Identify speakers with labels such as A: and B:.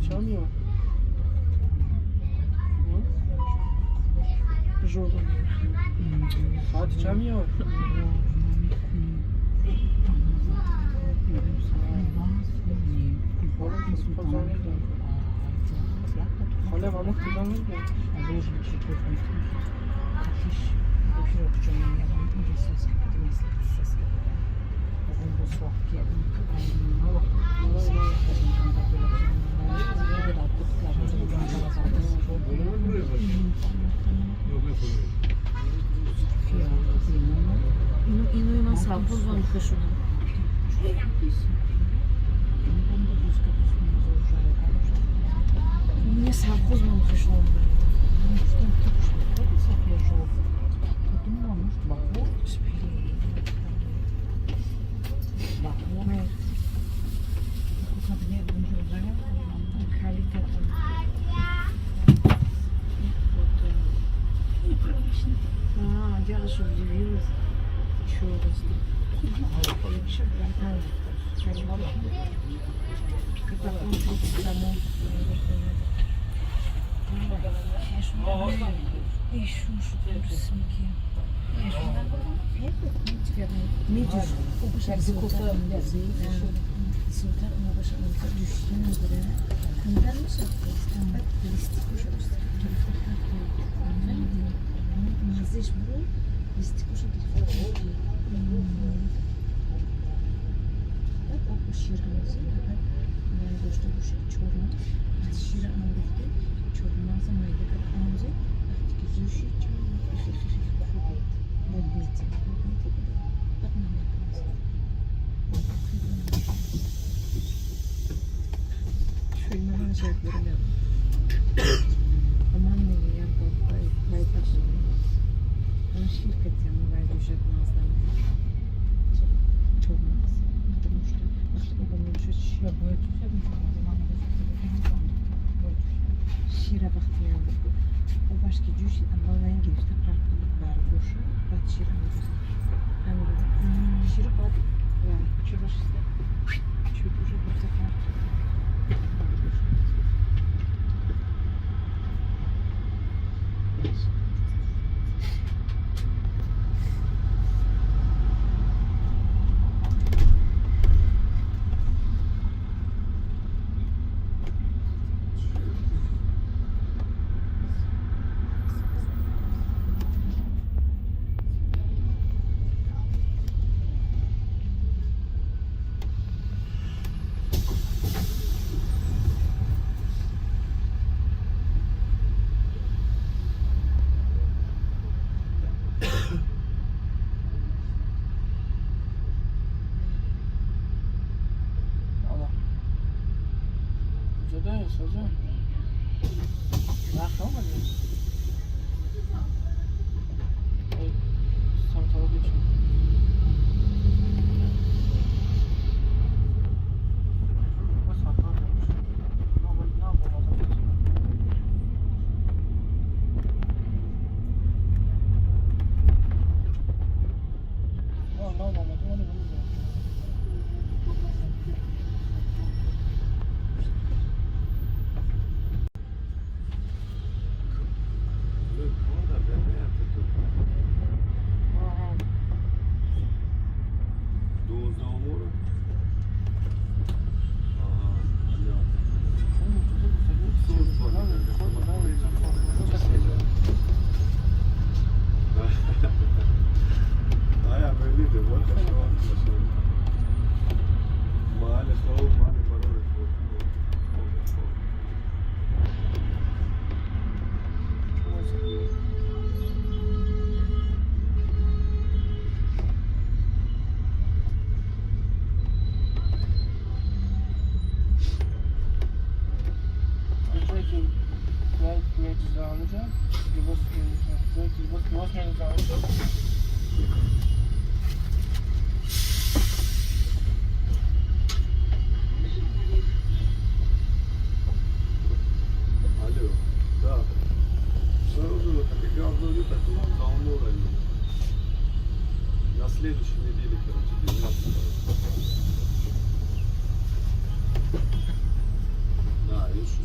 A: Ча меёд? Соати ча меёд? Холе ва мо куҷо мегӯем?
B: Инои ман совхоз ба мехӯшонам. Мне совхоз ба мехӯшонам.
C: Подумала, может, бахур? Бахур.
B: Калита. А, я аж удивилась. Чё у вас тут? И потом прийти домой.
A: Алло. Куҷо дорӣ, созон? Вақт омадӣ? Эй, самтологи чӣ? Мо самтолог набошем. На, бо маза. На, омадӣ, мо намедонем.
D: Kolla, vem är det då?
A: Аҳа.
D: 12 år? Aha, ja. Ja, men det var kanske مال خوب مال برار خوب خوب خوب.
A: Ҷое ки меҷиза, ҳамуҷа либос, ҷое ки либос мелиза, ҳамуҷа.
D: Алло, да. Сразу так говно так 12 они. На следующей неделе, короче, 12. Да, еще.